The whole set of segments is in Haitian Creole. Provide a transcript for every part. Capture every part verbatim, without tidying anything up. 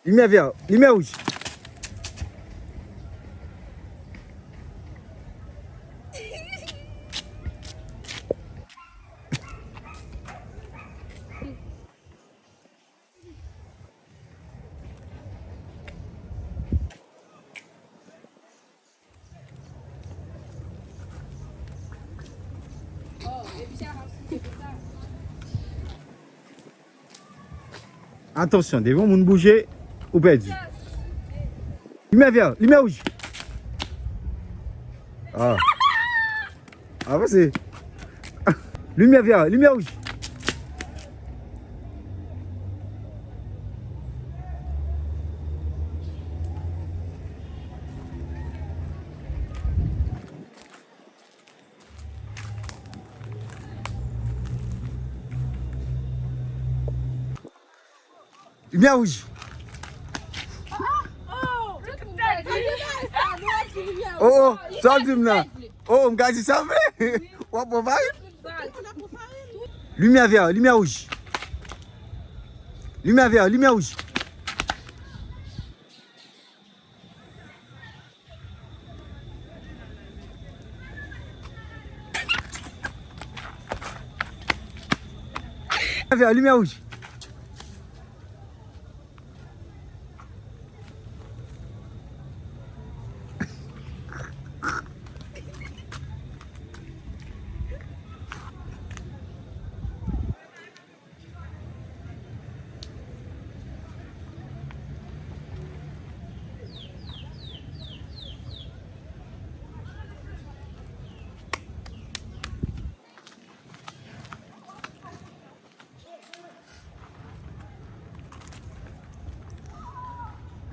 Limyè vè, limyè wouj. Atansyon, devan moun bouje, ou pèdi. Limyè vè, limyè wouj. Ah. Avanse. Limyè vè, limyè wouj. Limyè wouj. Oh, oh, sa w di m nan? Oh, m ka di sa vre. W ap pran farin? Limyè vè, limyè wouj. Limyè vè, limyè wouj. Limyè vè, limyè wouj.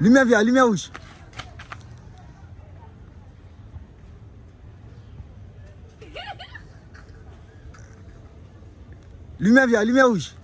Limyè vè, limyè wouj. Limyè vè, limyè wouj.